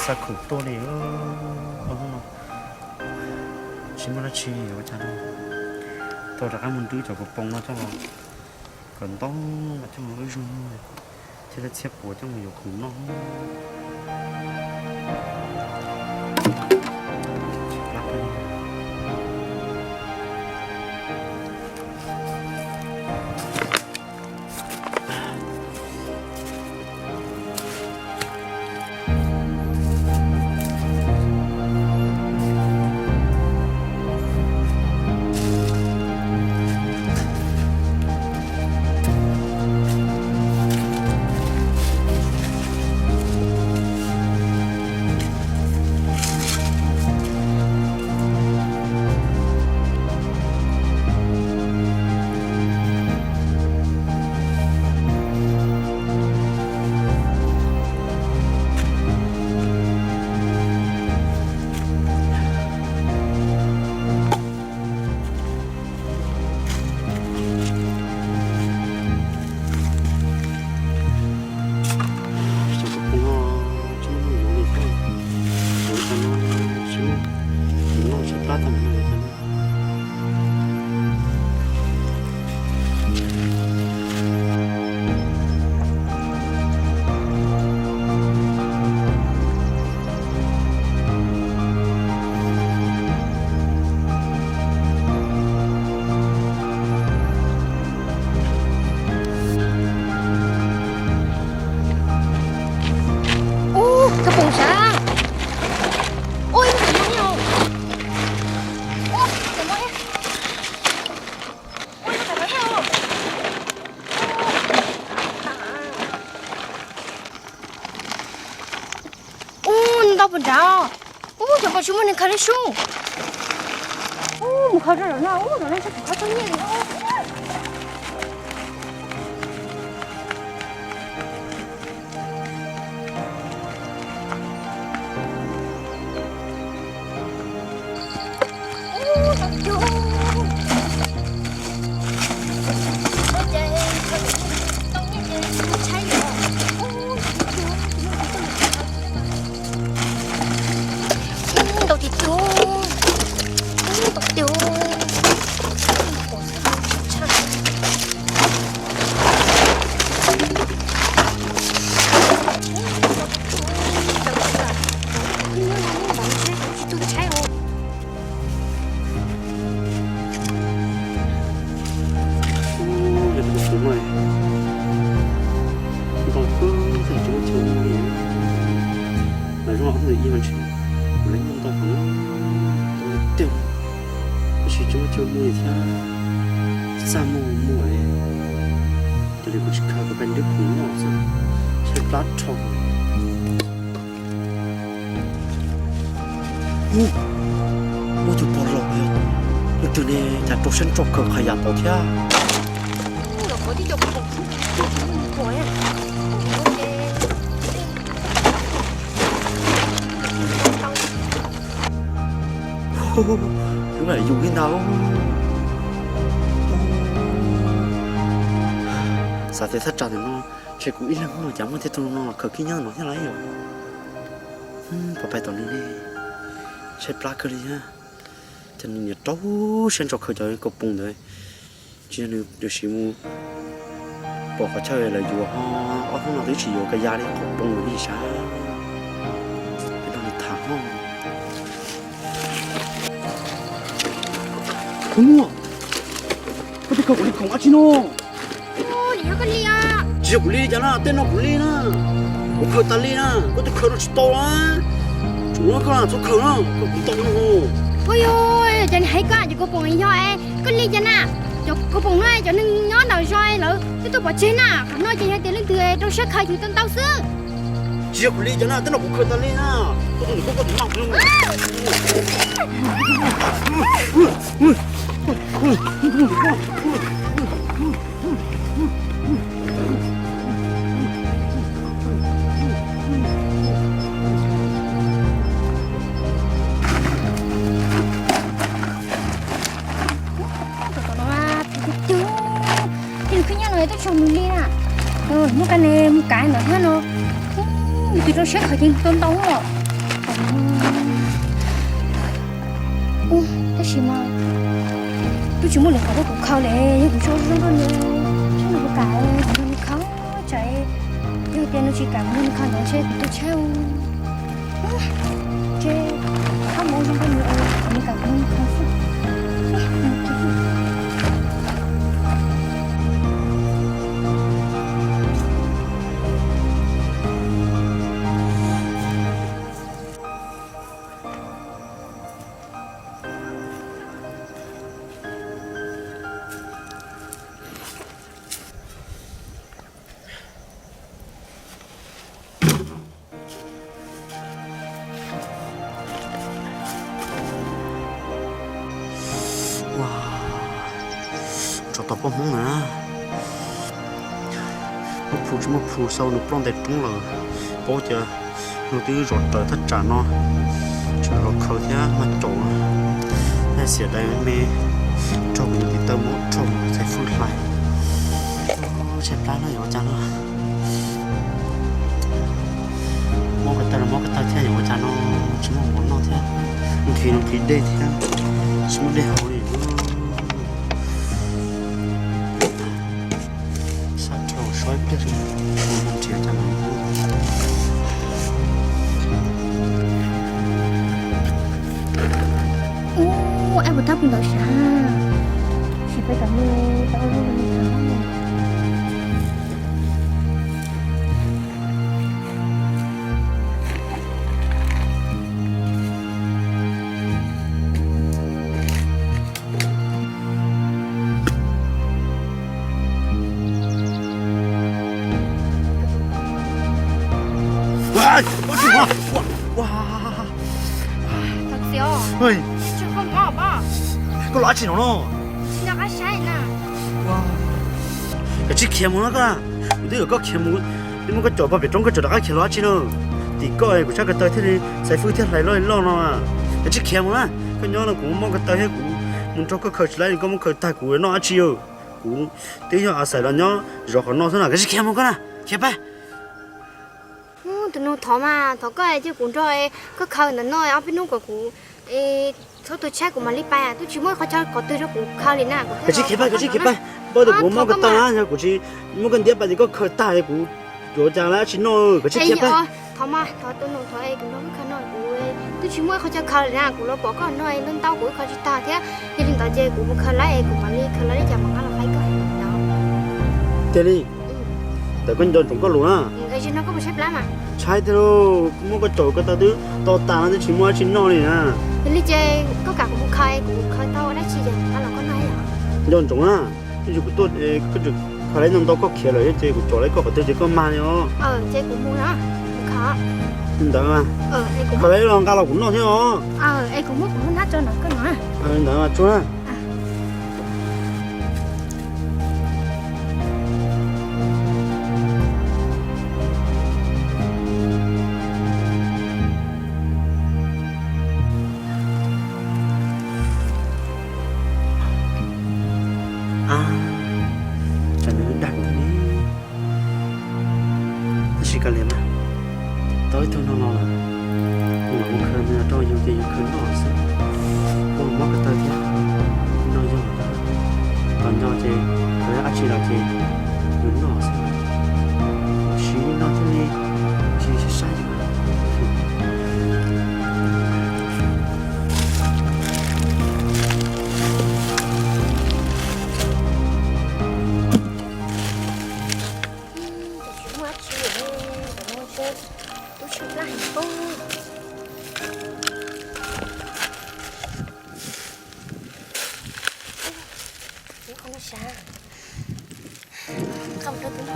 Xa khoom tuaj li, hnub no tsis muaj dab tsi yuav ua cas li. Tau rov qab mus nrub cov kaus poom no coj los kom ntau los coj mus wb zoo, thiab lawv txhiab puav coj mus yuav khoom noj. Cov kaus poom no tsis muaj mus yuav li thiab, yuav cov no tsis muaj, yuav noj tsis plab tag mus li thiab. Ub, koj pom sav. Ub, ib lub no nyob. Ub, cov no. Ub, ib lub no nyob. Ub, ntau puas nrad. Ub, cov pob tsis muaj neeg khaws li sub. Ub, mus khaws rau lawv no, ub, lawv no ntshe kuv khaws tau nyiaj li. Ntau tiag tiag, ntau tiag. Ntau kawg, tsis muaj chaw mus li. Mas zoo ob hnub ib mas ntshe kuv lawv nyob ntau heev, ntau tiag, tab sis tsis muaj chaw mus li thiab. Txaj muag muag li, cia li kuv tsis khaws, kuv pais nrhiav khoom noj xwb, tshaib plab dhau. Ub, muaj tus pog laus, tus twg ne, cas rau siab ntso khaws qhov yam ntawd thiab. Lub no yus li ntag. Xav tias thaj tsam ntawm no ntshe kuv ib leeg no cas muaj tej tug no los khaws khib nyob no thiab lauj. Puas pais tom no ne, tshaib plab kawg li thiab. Ces nws niam rau siab ntso khaws cov kaus poom ntawd, tsis yog nws yuav siv mus pom qhov chaw lawv yuav ho, ob hnub no twb tsis yuav ka ya li kaus poom lawm li sav. Peb nrog nws tham ho. Koj muaj, koj twb khaws kuv li khoom dab tsi no? Tsis yog kuv li cas na, tej no kuv li na. Kuv khaws tas li na, koj twb khaws no tsis tau na. Tsum no koj txhob khaws na, khaws kuv tau no. Ua cas nws hais koj cov kaus poom yog koj li cas na? Cov kaus poom no cov neeg nyob nram zos lawv twb tuaj pov tseg na, qhov no ces yog tias leej twg rau siab khaws ces tau ntau xwb. Tsis yog kuv li cas na, tej no kuv khaws tas li na. Koj tus niam koj tus mam. Tej nws khwb nyob no twb tsis mus li na. Muab qe ne mus kav ntawd thiab no. Nws twb rau siab khaws ces tau ntau os. Tab sis mas twb tsis muaj lwm qhov rau kuv khaws li, yog kuv tso zoo rau nws, nws puas kam kuv nrog nws khaws. Tsam yog tias nws tsis kam kuv nrog nws khaws ntawd ntshe kuv tu tsheb. Ces khaws mus zoo rau nws, nws kam kuv nrog nws khaws xwb. Ua, tsov tom poj Hmoob na. Muab plhu tsis muaj plhu, xau nws ploj ntais roob lawm. Paub tias nws twb zov raws thaj tsam no, tseem los khaws thiab maj caum. Yog xiam dais me, raug kuv tus tij taw muab raug txhais fwj hlais. Tshaib plab no yuav ua cas no. Mob ko taw los mob ko taw thiab, yuav ua cas no, tsis muaj mov noj thiab, nqhis los nqhis dej thiab, tsis muaj dej haus li. Sab dhau, so ib pliag, nrhiav cas no. Ub, ab puas tab pw ntawd sav, sim peb tom mus tau ua lub no. Koj los dab tsi no no? Koj tsis khiav mus na koj? Kuv twb kom koj khiav mus, twb muab koj caum pog pem roob koj tseem rov qab khiav los dab tsi no? Tim koj kuv sab ko taw thiaj li xaiv fwj thiaj hlais loj li loj no. Koj tsis khiav mus na, koj nyob no kuv mob ko taw thiab kuv mus nrog koj khaws tsis laib li, koj muab khaws tag kuv noj dab tsi os? Kuv twb yog a xais los nyob zov qhov no xwb na, koj tsis khiav mus koj na, khiav pab. Tus nus thov mas thov koj cia kuv nrog koj khaws ntawm no ob peb hnub kom kuv txhob tu tsheb kuv mam li pab, twb tsis muaj qhov chaw qhov twg rau kuv khaws li na. Koj tsis khiav pab, koj tsis khiav pab, npaj tus kuv mob ko taw na, yog kuv tsis muab koj ntiab pab ces koj khaws tag kuv yuav ua cas dab tsi noj, koj tsis khiav pab. Thov mas thov tus nus thov es kuv nrog koj khaws no, kuv twb tsis muaj ib qhov chaw khaws li na, kuv los pom koj no ntau ntau kuv khaws tsis tag thiab, yog li ntawd ces kuv mus khaws laib es kuv mam li khaws laib li cas mam nqa los faib koj. Tiag li? Tawm koj nco ntsoov koj lus na. Ntshai tiag lauj, muab koj caum ko taw twb to tas no twb tsis muaj dab tsi noj li na. Yog li ces koj kam kuv mus khaws, kuv khaws tau dab tsi ces kuv los koj noj. Nco ntsoov na, ib tsam kuv tuaj, koj tseem khaws laib ntau ntau koj khiav lawm ces kuv caum laib koj qhov twg ces koj mag li os. Ces kuv mus na. Ntawd, khaws laib los nqa los kuv noj thiab os. Es kuv muab kuv lub hnab tso ntawm koj no. Ntawd mas tsuag na. Tsam nws dag kuv thiab ne. Tab sis kav liam mas, tau ib tug no los lawm, kuv mam mus khaws nws rau yus ces yus khaws noj xwb. Kuv mob ko taw thiab, no yog tom nco ces khaws dab tsi los ces yus noj xwb. Siv li no thiaj li tsis saib saib. Tsis muaj dab tsi li, ntawm no ntshe twb tshaib plab heev pob. Qhov no sav, qhov no tus no.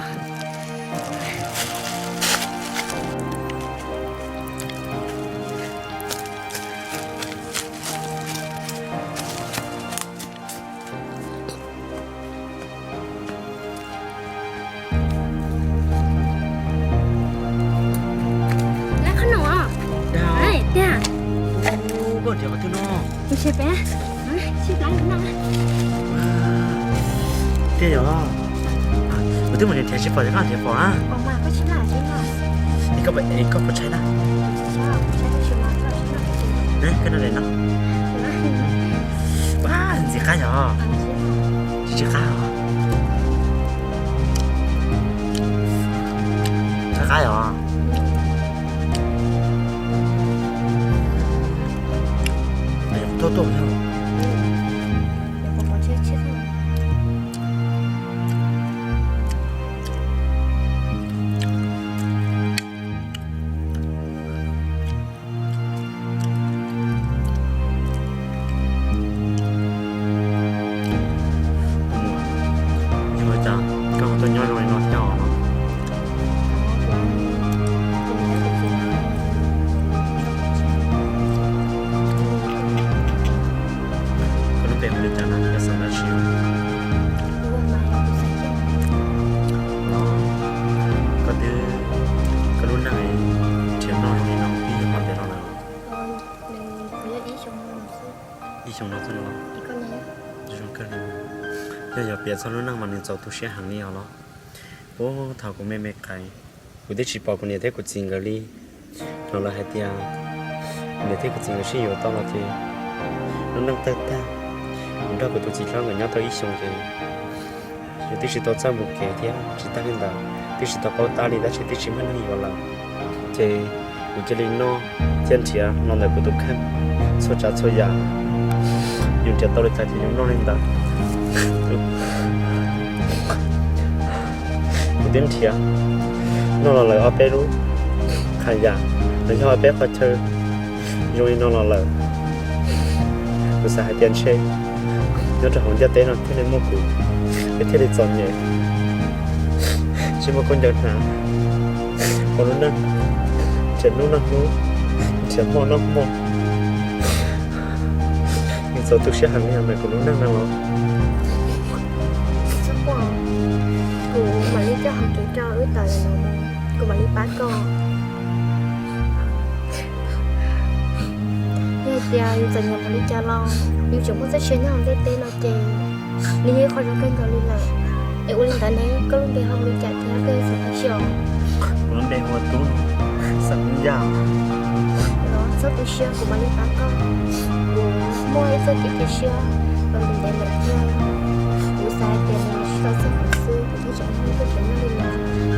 Lab qhob noom os. Dag. Tiag. Koj nrhiav qhov twg no? Kuv nrhiav pem. Sib plab no. Tiag yog. Kuv twb mus nrhiav nrhiav tsis pom ces koj nrhiav pom na. Koj puas tshaib na? Koj noj li no. Ua, ntxim qab yog. Tsis tsis qab os. Qab qab yog. Tuaj tuaj. Yog ua cas koj ho tuaj nyob zoo li no thiab os? Koj lub npe hu li cas na, yog xav dab tsi? Koj twb, koj lub neej nrhiav noj zoo li no twb yog hov ntev no lawm? Ib xyoo no xwb los? Zoo kawg li. Yog yuav piav txog lub neej mas nws txaus tu siab heev li os los. Puag thaum kuv me me qais, kuv twb tsis pom kuv niam thiab kuv txiv nkawd li. Los lawv hais tias kuv niam thiab kuv txiv nkawd sib yuav tau los ces lub neej tawg tag. Kuv nrog kuv tus txiv hlob nkawd nyob tau ib xyoos ces yus twb tsis tau txawj mus kev thiab tsis tag li ntawd twb tsis tau paub tab li tab sis twb tsis muaj neeg yuav lawm. Ces kuv cia li noj thiab nrhiav los ntawm kuv tus kheej txhua tsav txhua yam. Yus nrhiav tau li cas ces yus noj li ntawd. Kuv twb nrhiav noj los lawm ob peb lub qhov yam, los yog ob peb qhov chaw zoo li no los lawm. Kuv xav hais tias ntshe nyob rau hauv ntiaj teb no thiaj li muaj kuv, es thiaj li txom nyem, tsis muaj khaub ncaws hnav, ua lub neej nrhiav hnub noj hnub, nrhiav hmo noj hmo. Nws txaus tu siab heev li os ntawm kuv lub neej no los. Kuv mam li coj hauv kev rau wb tawm lawm no, kuv mam li pab koj. Yog hais tias yus txom nyem mus li cas los yus tseem muaj txoj sia nyob hauv ntiaj teb no ces nws yog ib qho zoo kawg nkaus li lawm. Es ua li ntawd ne, koj lub npe hu li cas thiab koj yog xeem dab tsi os? Kuv lub npe hu ua Tub, xeem Hmoob Yaj. Los txhob tu siab, kuv mam li pab koj. Kuv muaj ib txoj kev cia siab los ntev ntev lawm thiab. Kuv xav hais tias nws tsis tau txog kuv xwb kuv thiaj tseem muaj lub neej nyob li no.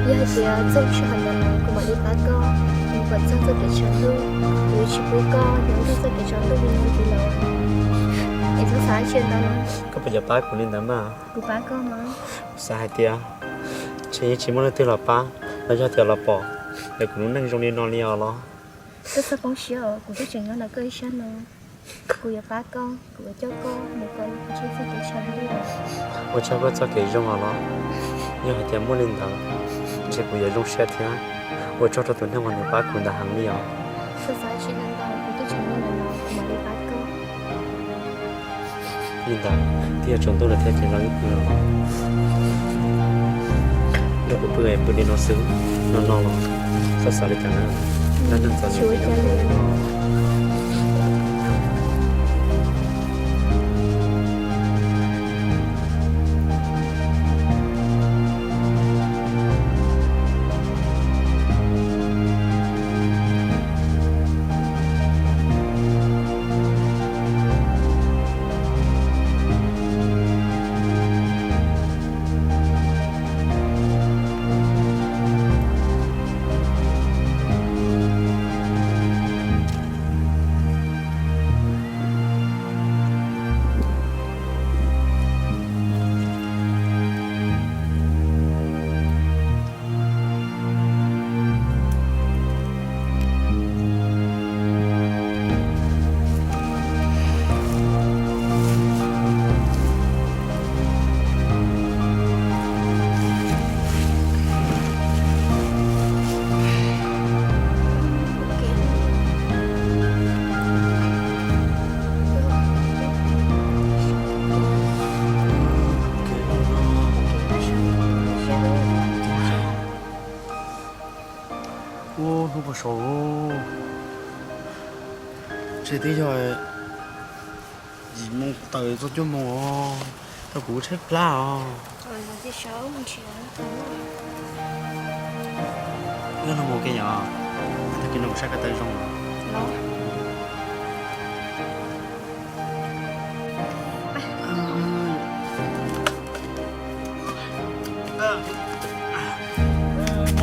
Yog hais tias txog lub sij hawm ntawd lawm kuv mam li pab koj. Nws kom txog txoj kev tshav ntuj, kuv yuav tsis pub koj nyob nrog txoj kev tshav ntuj li no ntxiv lawm. Es txhob xav dab tsi ntau na. Koj puas yuav pab kuv li ntawd mas? Kuv pab koj mas. Xav hais tias ntshe yeej tsis muaj leej twg los pab los yog tias los pom ntawm kuv lub neej zoo li no li os los. Koj txhob poob siab os, kuv twb tseem nyob ntawm koj ib sab no. Kuv yuav pab koj, kuv yuav coj koj mus kom ntsib txoj kev tshav ntuj. Ua tsaug koj txoj kev zoo os los. Yog hais tias muaj li ntawd ntshe kuv yuav zoo siab thiab. Ua tsaug rau tus neeg uas nws pab kuv ntawd heev li os. Txhob xav dab tsi ntau, kuv twb tseem nyob ntawm no, kuv mam li pab koj. Li ntawd twb yuav tsaus ntuj lawm thiab ces los wb pw os. Nrog kuv pw es pw li no xwb, no no los txhob xav li cas na. Dab neeg txom nyem ces zoo li no. Ub, hnub puas saud, ntshe twb yog yim moo tawm txog cuaj moo os, tau kuv tshaib plab os. Yog no mus ke yom, tag kis no kuv saib ko taw zoo os.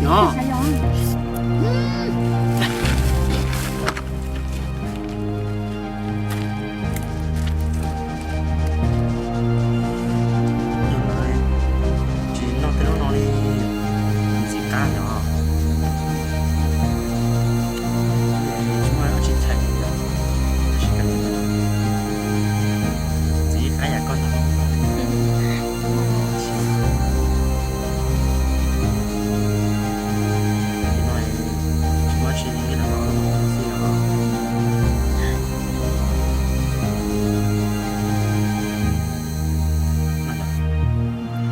Nyob. Tsis noj tej lub no li, ntxiv qab yom. Tsis muaj dab tsi chais li yom. Tab sis kawg ntxiv qab yam koj ntag. Tsis muaj dab tsi li no xwb yom.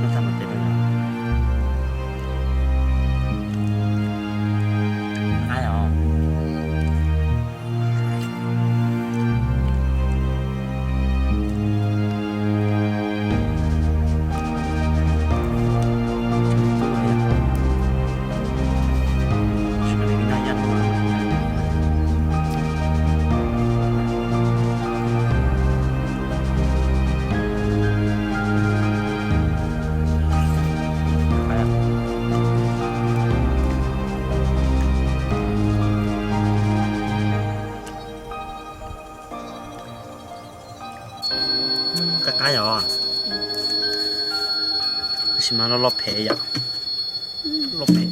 Noj tag mas peb rau yom. Qab yom. Qab qab yom. Tab sis mas loj loj phem yom. Loj phem.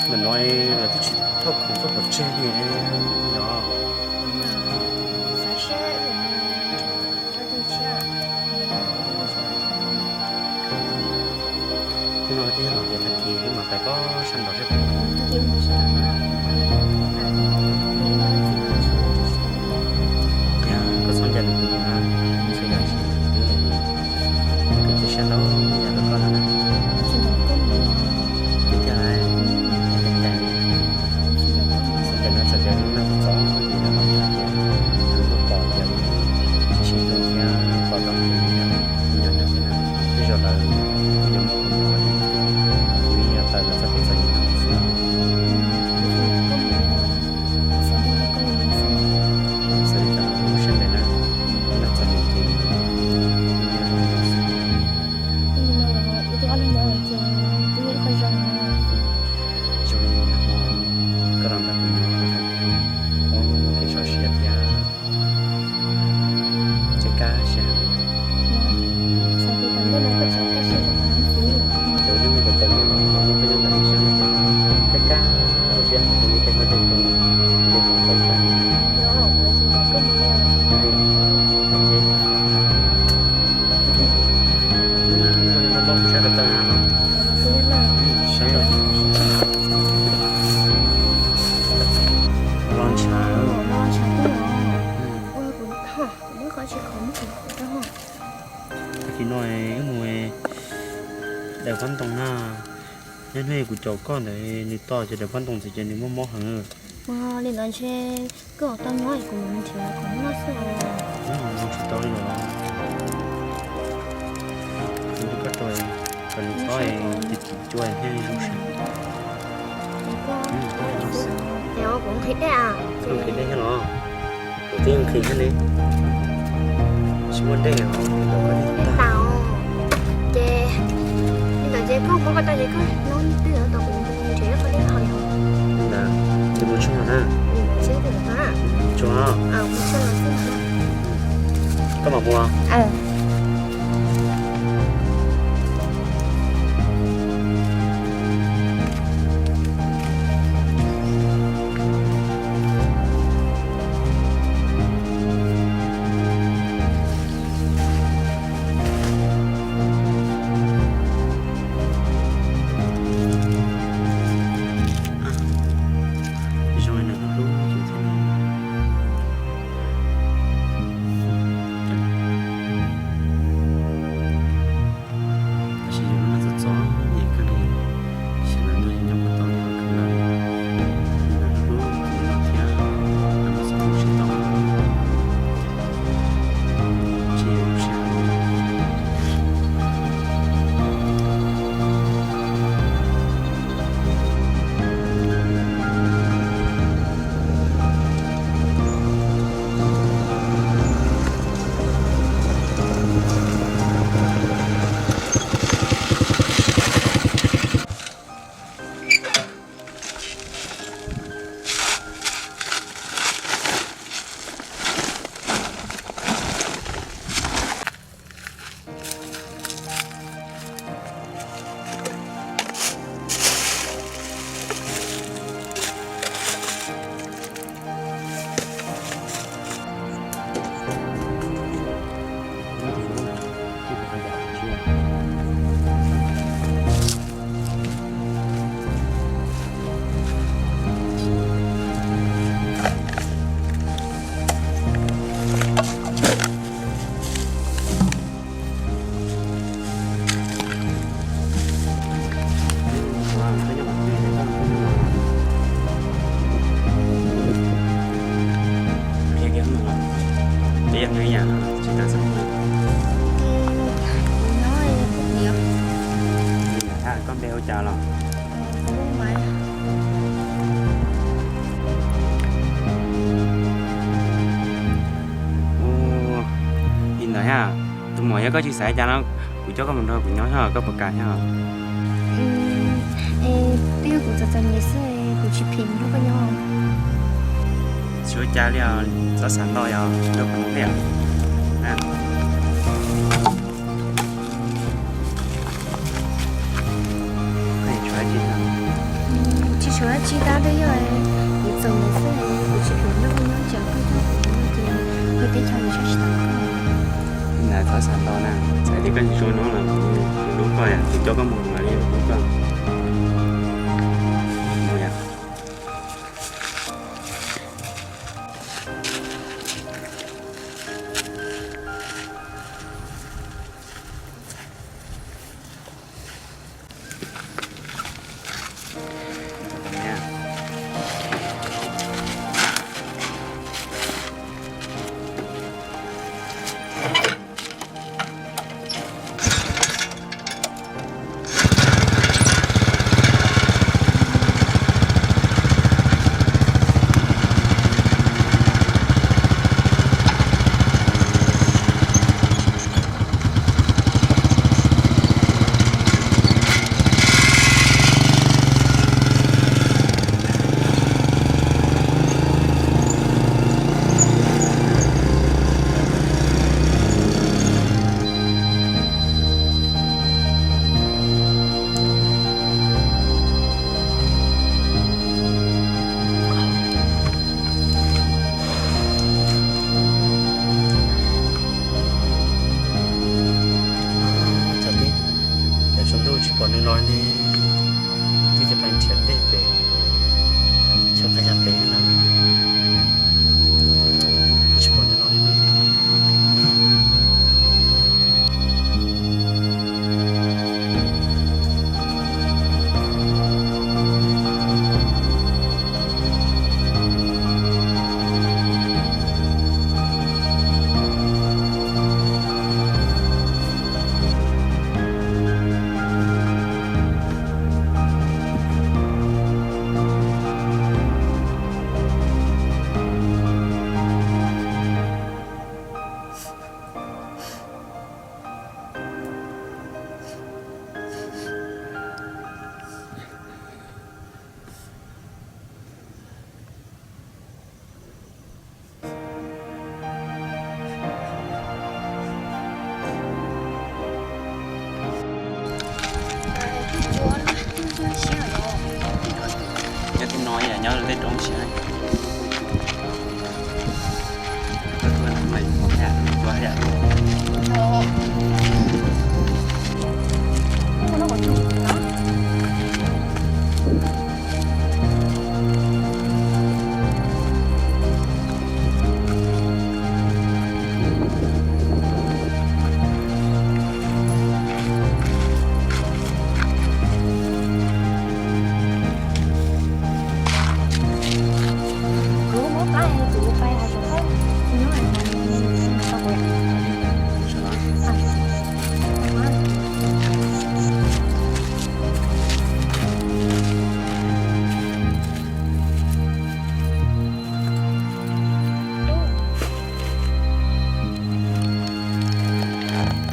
Ntawm no lawv twb tsis thauj khoom tuaj pov tseg li yom. Hnub no twb yog los tias tag kis wb mam pais kob sab nraud seb puas. Yog koj txhob ncaim nws kuv na, txhua yam tsis twb li, koj cia siab ntau yam rau koj no na. Tiag tiag lawm, yog ncaim ncaim li, txhob ncaim no txawm tias noj txom txom li no los yog tias nws tuaj pom tias tsis sib hlub thiab pom tau kuv nyob nyob thiab na, tej zaum lawv kuj yuav muaj kuv mus ua li, kuv yeej yuav tawm los txog pem txom nyem no xwb. Xav li cas los kuv siab ntev na, noj txom nyem ces kuv yuav zoo li no xwb. Wb mus daws pob ntoo na. Nyob hnub kuv caum koj ntawd nws to ces daws pob ntoo ntxiv ces nws mob mob heev. Ua li ntawd ntshe koj tau nyob kuv mus nrhiav kom noj xwb os. Tsis tau li los, kuv nrog koj rau kom nws tob, tis tsis cua thiaj li zoo siab. Kuv nqhis dej thiab los, kuv twb nqhis thiab ne. Tsis muaj dej os, dej tas. Ces li ntawd ces koj muab koj tau ces koj nyob twj ywm tos kuv nrhiav koj dej haus. Ntawd ces mus tsev na. Tsuav, koj mam mus. Tab sis yus lub neej txom txom nyem kawg li, xyov lawv ntuj nyob puas tau li kawg nkaus li. Lub hnub no thiab, lawv txhob mus sib tau, tsis yog lub sij hawm. Koj npe hu cas los? Ua li ntawd thiab, tus muam, yog koj tsis xav cas no, kuv coj koj mus nrog kuv nyob thiab, koj puas kam thiab? Twb yog kuv txom txom nyem xwb, kuv tsis phem nrog koj nyob. Tsis ua cas li os, txhob xav ntau, yog nrog kuv nyob thiab. Tsis tshuav dab tsi, tab twb yog kuv txom nyem xwb, kuv tsis phem nrog koj nyob, tsam koj coj kuv mus ces pem teb chaws yuav tsis tau koj. Ntawd txhob xav ntau na, txawm tias koj tsis tshua nyob los kuv hlub koj, kuv coj koj mus mam li hlub koj.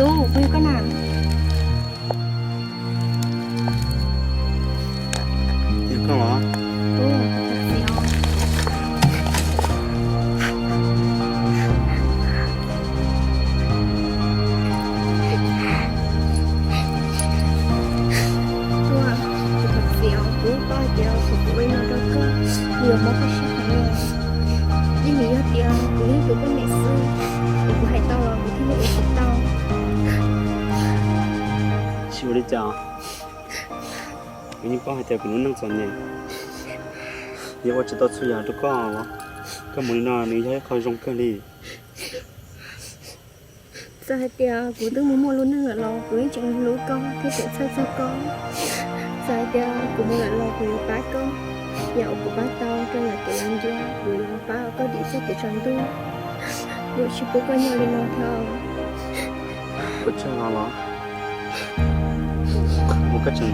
Kuv, kuv yog koj na. Yog koj los? Ua, kuv thov txim os, kuv paub hais tias thaum kuv ua li no rau koj, kuv yuav mob koj siab heev. Yeej vim yog tias kuv yog tus koj niam xwb, es kuv hais tau los kuv thiaj li ua tsis tau. Tsis ua li cas, kuv yeej paub hais tias kuv lub neej txom nyem, yog ua tsis tau txhua yam rau koj los, koj mus li no nws yog ib qho zoo kawg li. Txawm hais tias kuv twb mus muaj lub neej lawm los kuv yeej tseem hlub koj thiab tseem txhawj txog koj. Txawm hais tias kuv mus lawm los kuv yuav pab koj, yam uas kuv pab tau rau yam kev lav ncuab kuv yuav pab koj dim txoj kev tsaus ntuj. Kuv tsis pub koj nyob li no thiab. Ua tsaug los, ua koj tseem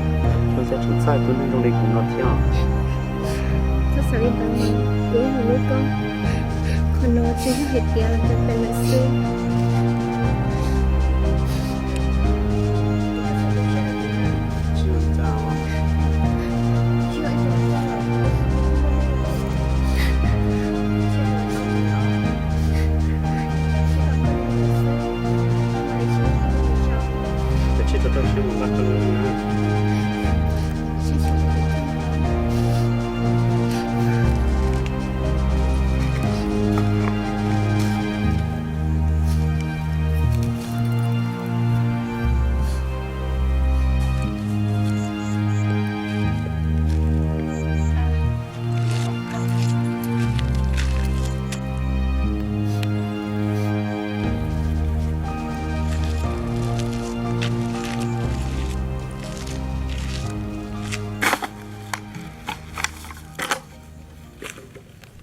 hlub thiab tseem txhawj tus neeg zoo li kuv no thiab. Txhob xav li ntawd, kuv yeej hlub koj. Qhov no tsuas yog hais tias cov pem lawm xwb.